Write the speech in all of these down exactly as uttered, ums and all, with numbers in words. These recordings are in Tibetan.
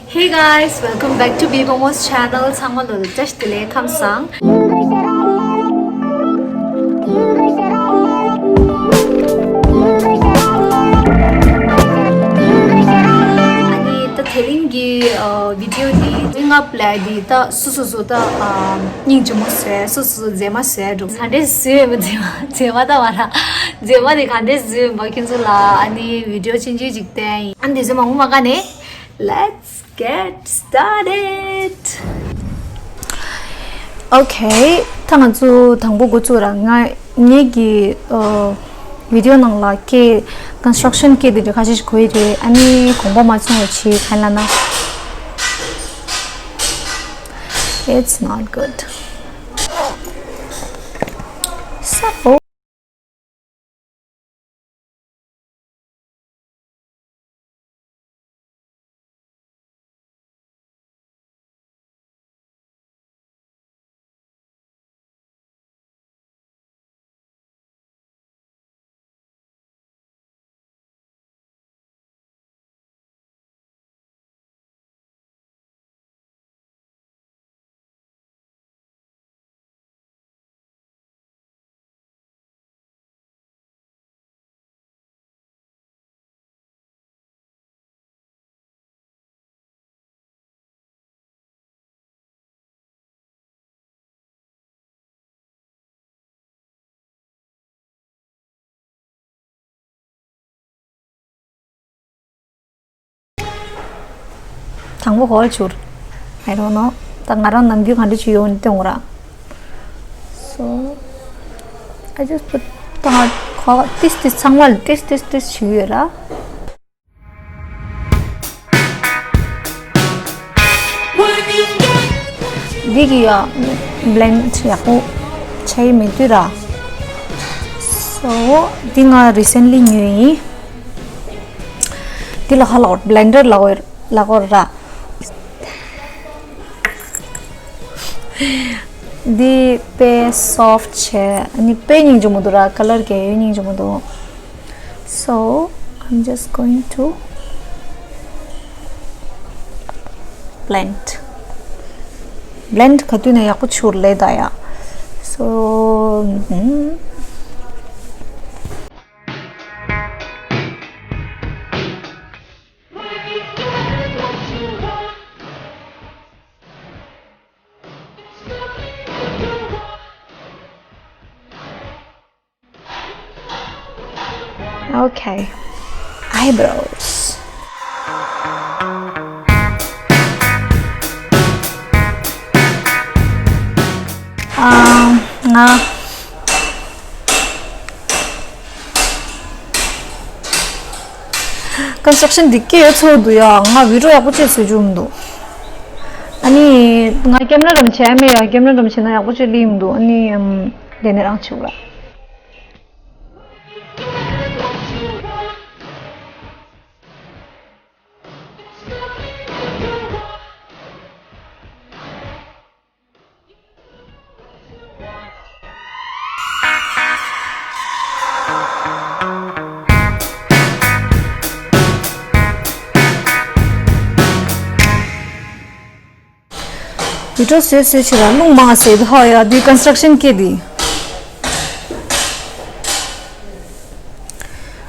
Hey guys, welcome back to Bebomos channel. ཚང་མ་ལོ་བཀྲ་ཤིས་བདེ་ལེགས། ཁམས་བཟང་། ཨ་ནི་ད་དེ་རིང་གི་ཨ་བི་ཌི་ཡོ་འདི་ཝིང་ཨབ་ལབ་ཡ་འདི་ད་སོ་སོ་སོ་ད་ཨ་སྙིང་རྗེ་མོ་བཟོས། སོ་སོ་མཛེས་མ་བཟོས་འགྲོ། ག་འདྲས་བཟོས་ཡོད་པ། མཛེས་མ་མཛེས་མ་ད་མ་ར། མཛེས་མ་དེ་ག་འདྲས་བཟོས་ཡོད་པ་ཁྱེད་ཚོ་ལ་ཨ་ནི་བི་ཌི་ཡོ་ཆུང་ཆུང་ཅིག་བསྟན་ཡིན། ཨ་ནི་དེ་ཚོ་མང་པོ་མ་བཀག་ནས། Let's get started. Okay, ད་ང་ཚོ་དང་པོ་འགོ་བཙུགས་ར། ང་ངེད་ཀྱི་ཨ་བི་ཌི་ཡོ་ནང་ལ་ཀེ་ཀོན་སི་ཊྲག་ཤན་ཀེ་དེ་འདྲ་ཁ་ཤས་ཤིག་གོ་ཡི་རེད། ཨ་ནི་དགོངས་པ་མ་ཚོམ་པ་བྱེད། གང་ལབ་ན། It's not good. So དང་པོ་གོ་བ་བྱུར། I don't know. ད་ང་རང་ནམ་རྒྱུན་ག་འདྲ་བྱུ་ཡོང་སྟོན་ར། So I just put ད་གོ་བ་ཏིས་ཏིས་ཚང་མ་ལ་ཏིས་ཏིས་ཏིས་བྱུ་ཡོད་ར། འདི་གི་ཡ་བྷི་ལེན་ཌི་ཡག་པོ་བྱས་མི་འདུག་ར། So འདི་ང་རི་སེན་ལི་ཉོས་ཡིན། འདི་ལ་ཧ་ལ་བྷི་ལེན་ཌར་ལ་འོར་ལ་འོར་ར། འདི་དཔེ་སོཕ་ཊི་བྱས། ཨ་ནི་དཔེ་སྙིང་རྗེ་མོ་འདུག་ར། ཀ་ལར་རྒྱག་ཡས་སྙིང་རྗེ་མོ་འདུག So I'm just going to blend. བྷི་ལེན་ཌི་ག་དུས་ནས་ཡག་པོ་བྱུར་ལེ་ད་ཡ། So ཧུམ། Okay. Eyebrows. ཨ། ང་ཀོན་སི་ཊྲག་ཤན་འདི་སྐད་ཡོད་ཚོད་འདུག་ཡ། ང་བི་ཌི་ཡོ་ཡག་པོ་བྱས་བཟོ་རྒྱུ་མི་འདུག་ཨ་ནི་ང་ཀེམ་ར་རམ་བྱས་མེད་ཡ། ཀེམ་ར་རམ་བྱས་ན་ཡག་པོ་བྱས་ལི་མི་འདུག་ཨ་ནི་ཨམ་དེ་ནས་རང་བྱེད་དགོས་ར། བི་ཌི་ཡོ་བཟོས་བཟོས་བྱས་ལ་རླུང་མང་ཟེར་འདུག་ཧ། ཡ་འདི་ཀོན་སི་ཊྲག་ཤན་སྐད་འདི།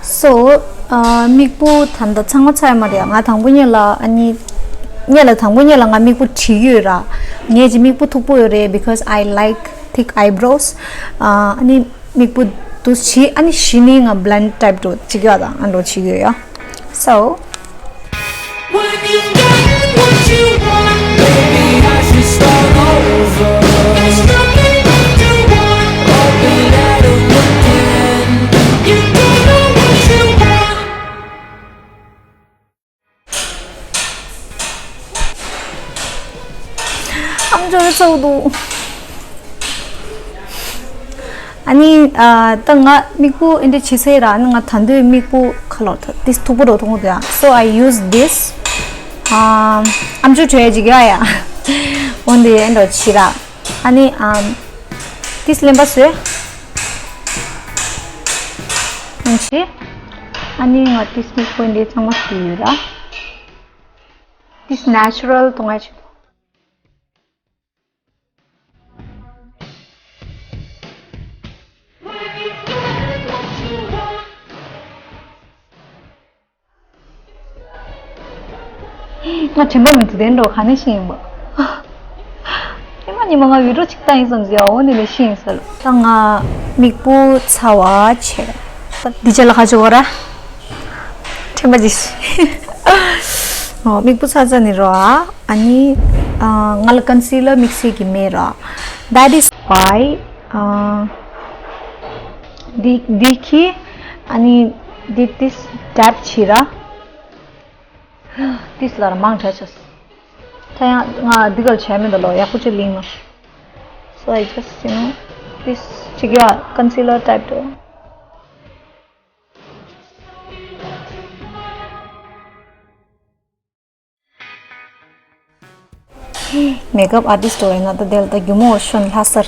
So ཨ་མིག་སྤུ་ད་ལྟ་ཚང་མ་ཚར་ཡོད་མ་རེད། ང་དང་པོ་ཉིད་ལ་ཨ་ནི་ཉིད་ལ་དང་པོ་ཉིད་ལ་ང་མིག་སྤུ་བྲིས་ཡོད་ར། ངས་ཀྱི་མིག་སྤུ་མཐུག་པོ་ཡོད་རེད། Because I like thick eyebrows. ཨ་ནི་མིག་སྤུ་དུ་བྲིས། ཨ་ནི་གཞི་ནས་ང་བྷི་ལེན་ཌི་ཊའིབ་འགྲོ་གཅིག་ཡོད་དང་ཨ་འགྲོ་བྱེད་ཡོད་ཡ། So When you get what you want, baby, I should start over. There's nothing I do want. Open letter again. You don't know what you want. ཨམ་ཅོག་རེ་ཚོགས་འདུག་ཨ་ནི་ཨ་ད་ང་མིག་སྤུ་འདི་འདྲ་བྱེད་ཚར་ར། ཨ་ནི་ང་ད་དུང་མིག་སྤུ་ཁ་ལོ་ད་ཏིས་མཐུག་པོ་རོ་མཐོང་གི་འདུག་ཡ། So I use this. ཨམ་ཨམ་ཅོག་བྲོས་ཅིག་ཡ་ཡ། འོན་ཏེ་ཨེ་འགྲོ་བྱེད་ར། ཨ་ནི་ཨམ་ཏིས་ལེན་པ་བཟོས། ཨང་ཆི། ཨ་ནི་ང་ཏིས་མིག་སྤུ་འདི་ཚང་མ་བྱས་ཡོད་ར། This natural ཏོང་ཧ་ཆེ། ང་དྲན་པ་མི་འདུག་དེ་འགྲོ་ག་ནས་ཤེས་ཡིན་པ། ཉི་མ་ཉི་མ་ང་བི་ཌིའོ་ཅིག་བལྟ་ཡིན་བསམ་ཟེར་འོ་ནི་ལས་ཤེས་ཡིན་ཟེར། ད་ང་མིག་སྤུ་ཚ་བ་བྱས། འདི་ཆ་ལ་ཁ་ཆུ་གོ་ར། དྲན་པ་ཅིག་འོ་མིག་སྤུ་ཚ་ཚ་ནི་རོ་ཨ། ཨ་ནི་ང་ལ་ཀོན་སི་ལར་དམིགས་བསལ་གྱི་མེད་རོ། That is why འདི་འདི་གི་ཨ་ནི་འདི་ཏིས་ཌེབ་བྱེད་ར། ཏིས་ལར་མང་དྲགས་ཆོག་ད་ཡང་ང་འདི་གར་བྱས་མེད་ད་ལོ་ཡག་པོ་ཅིག་ལིང་ནོ། So I just, you know, this ཅིག་ཡ་ཀོན་སི་ལར་ཊའིབ་ཏུ། མེག་ཨབ་ཨར་ཊིསི་ཊི་ཡིན་ན་ད་དེ་ལ་ད་རྒྱུ་མོ་ཤོན་ལྷ་སར།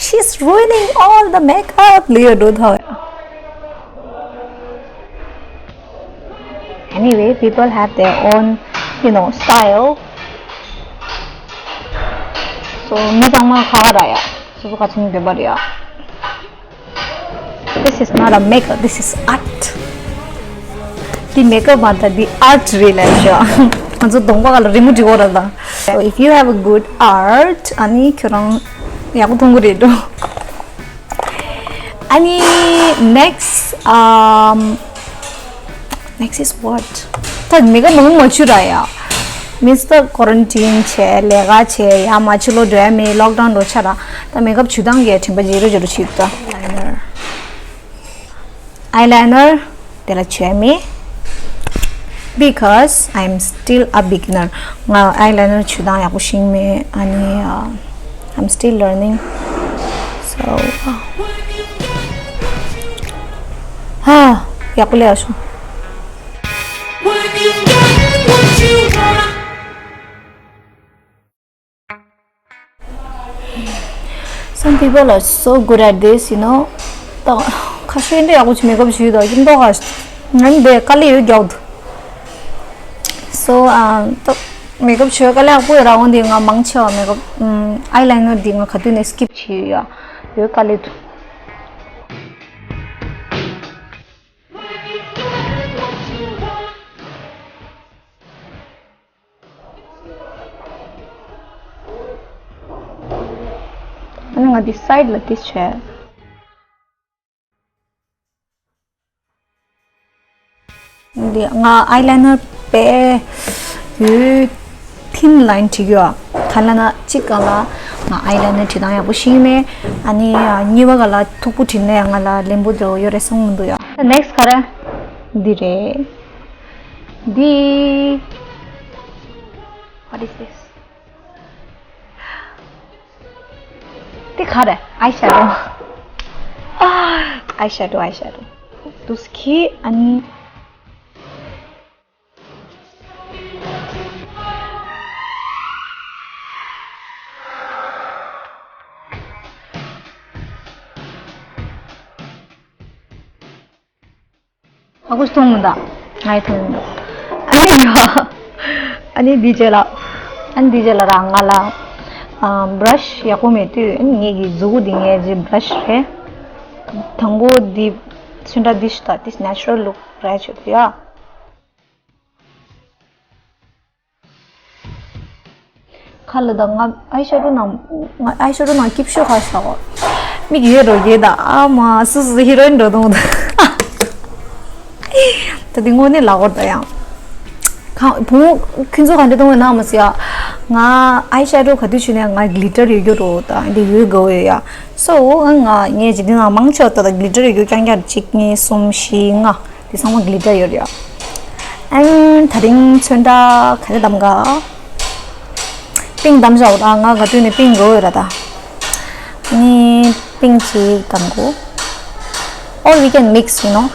She's ruining all the makeup ལུས་ཡོད་འགྲོ་ཐོ། Anyway, people have their own, you know, style. So མི་ཚང་མ་ཁ་ཁ་ར་ཡ། སོ་སོ་ཁ་ཚང་འདོད་པ་རེད་ཡ། This is not a makeup, this is art. འདི་མེག་ཨབ་མ་རེད། འདི་ཨར་ཊི་རེད་ལབ་ཤག་ང་ཚོ་གདོང་པ་ག་ལ་རི་མོ་འབྲི་བོ་ར་དང་། So if you have a good art, ཨ་ནི་ཁྱོད་རང་ཡག་པོ་མཐོང་གི་རེད་འགྲོ། ཨ་ནི་next, um, next is what? ད་མེག་ཨབ་མང་མ་བྱུ་ར་ཡ། མིན་ད་ཀོ་རན་ཊིན་བྱས་ལས་ཀ་བྱས་ཡ་མ་བྱུ་ལོ་འགྲོ་ཡ་མེད། ལོག་ཌའོན་འགྲོ་ཆ་ར། ད་མེག་ཨབ་བྱུ་སྟངས་ཀྱི་དྲན་པ་ཇེ་རོ་ཇེ་རོ་བྱེད་ད། ཨའི་ལའི་ནར། ཨའི་ལའི་ནར་དེ་ལ་བྱས་མེད། Because I'm still a beginner. ང་ཨའི་ལའི་ནར་བྱུ་སྟངས་ཡག་པོ་ཤེས་མེད། ཨ་ནི་uh, I'm still learning. So ཧ། ཡག་པོ་ལས་ཨ་ཤོ། Some people are so good at this, you know. ད་ཁ་ཤས་འདི་ཡག་པོ་ཅིག་མེག་ཨབ་བྱུས་ད་ཡིན་མདོག་ཁ་ང་འདི་དཀའ་ལས་ཡོད་རྒྱག་འདུག So ད་མེག་ཨབ་བྱུས་དཀའ་ལས་ཡག་པོ་ཡོད་ར། འོན་ཏེ་ང་མང་ཆེ་བ་མེག་ཨབ་ཨའི་ལའི་ནར་འདི་ང་ག་དུས་ནས་སི་ཀིབ་བྱས་ཡོད་ཡ། ཡོད་དཀའ་ལས་འདུག་ཨ་ནི་ང་འདི་སའིཌ་ལ་ཏིས་བྱས། འདི་ང་ཨའི་ལའི་ནར་དཔེ་ཡོད་ཐིན་ལའིན་བྲིས་ཡོད། ག་ལ་ན་གཅིག་ག་ལ་ང་ཨའི་ལའི་ནར་བྲིས་སྟངས་ཡག་པོ་ཤེས་མེད། ཨ་ནི་གཉིས་པ་ག་ལ་མཐུག་པོ་བྲིས་ནས་ང་ལ་ལེན་པོ་འདྲ་ཡོད་རེད་བསམ་གི་མི་འདུག་ཡ། Next ག་རེ། འདི་རེད། འདི། What is this? འདི་ག་རེ། ཨའི་ཤེ་ཌོ། ཨའི་ཤེ་ཌོ། ཨའི་ཤེ་ཌོ། དུས་ཀྱི་ཨ་ནི། ཨ་ཁུ་སྟོང་མི་འདུག་ང་ཡི་ཐོང་མི་འདུག་ཨ་ནི་ཡ། ཨ་ནི་འདི་རྗེས་ལ། ཨ་ནི་འདི་རྗེས་ལ་རང་ང་ལ། ཨ་བྷ་ར་ཤི་ཡག་པོ་མེད་དུས་ཨ་ནི་ངེད་ཀྱི་གཟུགས་པོ་འདི་ངའི་རྗེས་བྷ་ར་ཤི་རེད། དང་པོ་འདི་ཚོན་ཁྲ་འདི་ཞིག་ད་this natural look རེད་ཆོད་དུ་ཡ། ཁ་ལ་ད་ང་ཨའི་ཤེ་ཌོ་ནང་ང་ཨའི་ཤེ་ཌོ་ནང་སྐྱིབས་ཤོག་ཁ་ཤག་གོ་མིག་ཡོད་རོ་ཡོད་ད། ཨ་མ་སུ་སུ་ཧི་རོ་ཨིན་འགྲོ་དང་ད། ད་དེ་དངོས་གནས་ལ་གོར་ད་ཡང་། ཁ་བུ་མོ་ཁྱོད་ཚོ་ག་འདྲ་གཏོང་བའི་ནང་མ་ཟེར་ཡ། ང་ཨའི་ཤེ་ཌོ་ག་དུས་བྱུས་ནས་ང་གི་ལི་ཊར་ཡོད་རྒྱུ་རོ་ད་འདི་ཡོད་དགོས་ཡོད་ཡ། སོ་ང་ངས་ཇི་འདི་ནང་མང་ཆེ་བ་ད་ད་གི་ལི་ཊར་ཡོད་རྒྱུ་རྐྱང་རྐྱང་གཅིག་གཉིས་གསུམ་བཞི་ལྔ། དེ་ཚང་མ་གི་ལི་ཊར་ཡོད་རེད། ཨན་ད་རིང་ཚོན་ཁྲ་ག་རེ་བདམས་ག་པིང་བདམས་བཞག་ཨ་ང་ག་དུས་ནས་པིང་དགོས་ཡོད་ར་ད། ནི་པིང་ཅིག་བདམས་གོ Or we can mix, you know.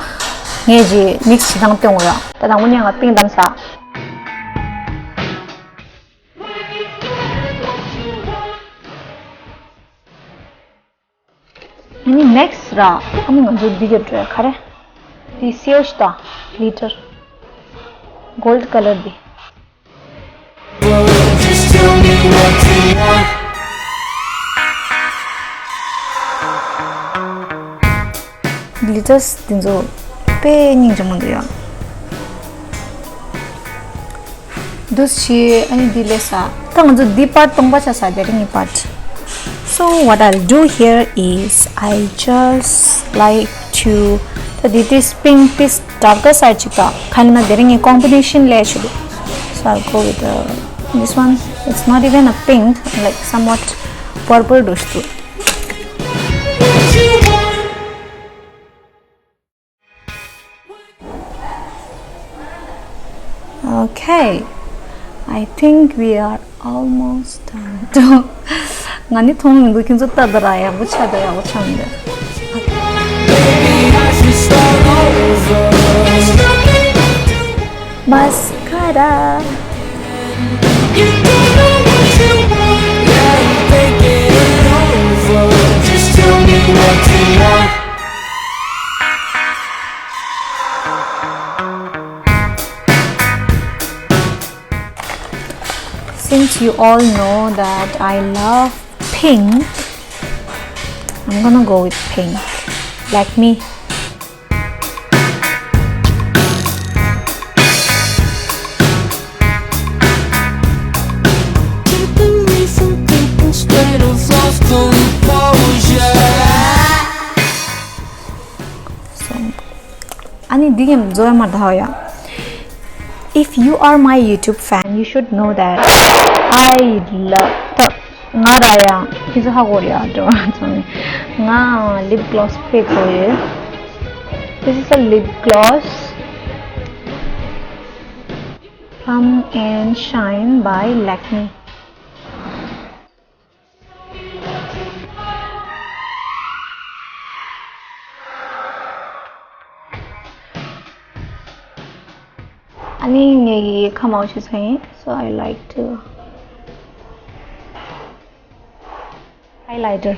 ངས་ཅིག་མིག་སི་བྱེད་སྟངས་སྟོན་གོ་ཡ། ད་དང་པོ་ནས་ང་པིང་བདམས་ས། ཨ་ནི་ནེག་སི་ར། ཨ་ནི་ང་ཚོ་འདི་ག་འགྲོ་ཡ་ག་རེ། འདི་སེལ་ཤི་ད་ལི་ཊར། Gold color འདི། Glitters འདི་ཚོ་དཔེ་སྙིང་རྗེ་མོ་འདུག་ཡ། འདུག་སེ་ཨ་ནི་འདི་ལས་ས། ད་ང་ཚོ་འདི་part སྟོང་པ་ཆགས་ས། དེ་རིང་གི་part. So what I'll do here is I just like to, ད་འདི་ཏིས་pink ཏིས་darker side ཅིག་ད་ག་ཡིན་ན་དེ་རིང་གི་combination ལས་ཞུ། So I'll go with the, this one. It's not even a pink, like, somewhat purple འདྲ་ཞིག་འདུག Okay, I think we are almost done. ང་ནི་མཐོང་མི་འདུག་ཁྱོད་ཚོ་ལྟ་ད་ར། ཡག་པོ་ཆགས་འདུག་ཡག་པོ་ཆགས་མི་འདུག Mascara. Since you all know that I love pink, I'm gonna go with pink. Lakme. So, ཨ་ནི་འདི་གམ་བཟོ་ཡ་མ་ད་ཧ་ཡ། If you are my YouTube fan, you should know that I love ད་ང་ར་ཡ་ཁྱི་ཚོ་ཧ་གོ་རེད་ཡ། འགྲོ་བ་ཚང་མས། ང་lip gloss དཔེ་དགོས་ཡོད། This is a lip gloss, Plum and Shine by Lakme. ཨ་ནི་ངེད་ཀྱི་ཁ་མང་ཆུ་ཚང་ཡིན། So I like to highlighter.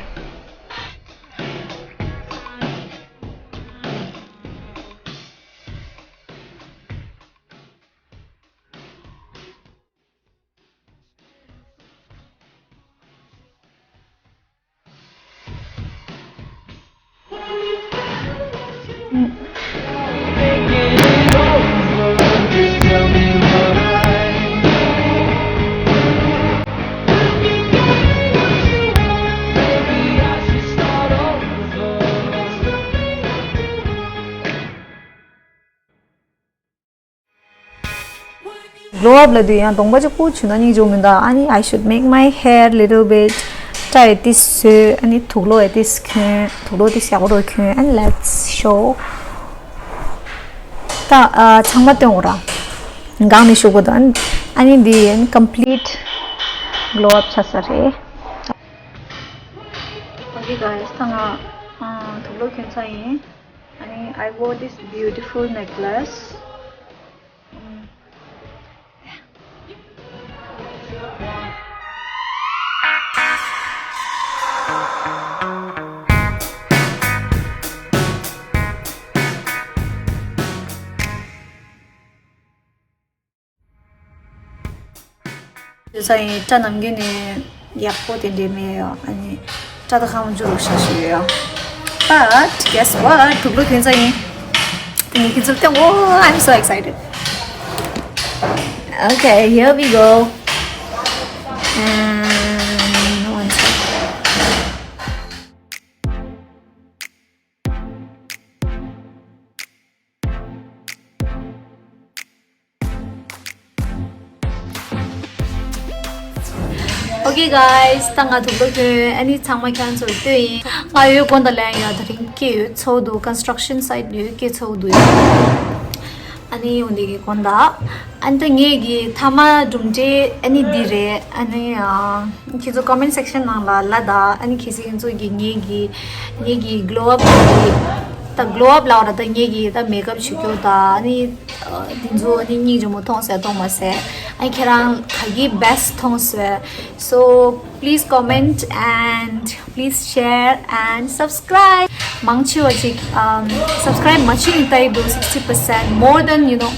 Glow up ལབ་དུས་ཡང་གདོང་པ་ཅིག་སྐུ་བྱུང་ན་སྙིང་རྗེ་མི་འདུག་ཨ་ནི་I should make my hair little bit. སྐྲ་ཡ་ཏིས་བཟོས། ཨ་ནི་དུག་ལོག་ཡ་ཏིས་གྱོན། དུག་ལོག་ཏིས་ཡག་པོ་རུ་གྱོན། And let's show. ད་ཨ་ཚང་མ་སྟོན་འོ་ར། གང་ནས་ཞུ་དགོས་དང་། ཨ་ནི་འདི་ཡིན་complete glow up ཆགས་ས་རེད། Okay guys, ད་ང་ཨ་དུག་ལོག་གྱོན་ཚར་ཡིན། ཨ་ནི་I wore this beautiful necklace. དེ་ཚ་ཡིན། སྐྲ་ནམ་རྒྱུན་ནས་ཡག་པོ་དེ་འདྲས་མེད་ཡོད། ཨ་ནི་སྐྲ་དང་ཁ་མ་འཇུ་རུ་ཤ་ཞུ་ཡོད། But guess what? དུག་ལོག་གྱོན་ཚར་ཡིན། དེ་ནི་ཁྱེད་ཚོར་སྟོན། Oh, I'm so excited. Okay, here we go. And one second. Okay guys, ད་ང་དུག་ལོག་གྱོན། ཨ་ནི་ཚང་མ་ཁྱེད་ཚོར་སྟོན་ཡིན། ང་ཡོད་དགོན་ད་ལན་ཡ་དེ་རིང་སྐྱེ་ཡོད་ཚོགས་འདུག construction site ཡོད་སྐྱེ་ཚོགས་འདུག་ཨ་ནི་འོ་འདི་གི་དགོན་ད། ཨ་ནི་ད་ངེད་ཀྱི་མཐའ་མ་གྲུབ་འབྲས་ཨ་ནི་འདི་རེད། ཨ་ནི་ཨ། ཁྱེད་ཚོ་comment section ནང་ལ་ལབ་དང་། ཨ་ནི་གལ་སྲིད་ཁྱེད་ཚོ་གི་ངེད་ཀྱི་ངེད་ཀྱི་glow up གི་ད་glow up ལབ་ར། ད་ངེད་ཀྱི་ད་makeup བྱེད་རྒྱུ་ད། ཨ་ནི་ཨ་འདི་ཚོ་ཨ་ནི་སྙིང་རྗེ་མོ་མཐོང་སོང་མཐོང་མ་སོང་། ཨ་ནི་ཁྱེད་རང་ག་གི་best མཐོང་སོང་། So please comment and please share and subscribe. མང་ཆེ་བ་ཅིག་ཨམ་subscribe མ་བྱེད་ནི་ལྟ་ཡི་འདུག sixty percent, more than, you know,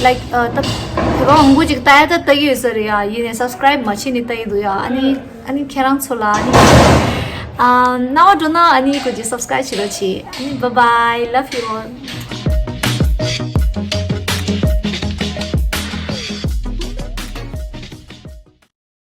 like ད་བོད་པ་མང་པོ་ཅིག་ལྟ་ཡ་ད་ལྟ་གི་ཡོད་ས་རེད་ཡ། ཡིན་ནའི་སབ་སི་ཀ་རའིབ་མ་བྱས་ནས་ལྟ་ཡི་འདུག་ཡ། ཨ་ནི་ཨ་ནི་ཁྱེད་རང་ཚོ་ལ་ཨ་ནི་ཨ་རྣ་བ་འགྲོ་ན་ཨ་ནི་ཀོ་ཅིག་སབ་སི་ཀ་རའིབ་བྱེད་རོགས་བྱེད། ཨ་ནི་bye bye, love you all.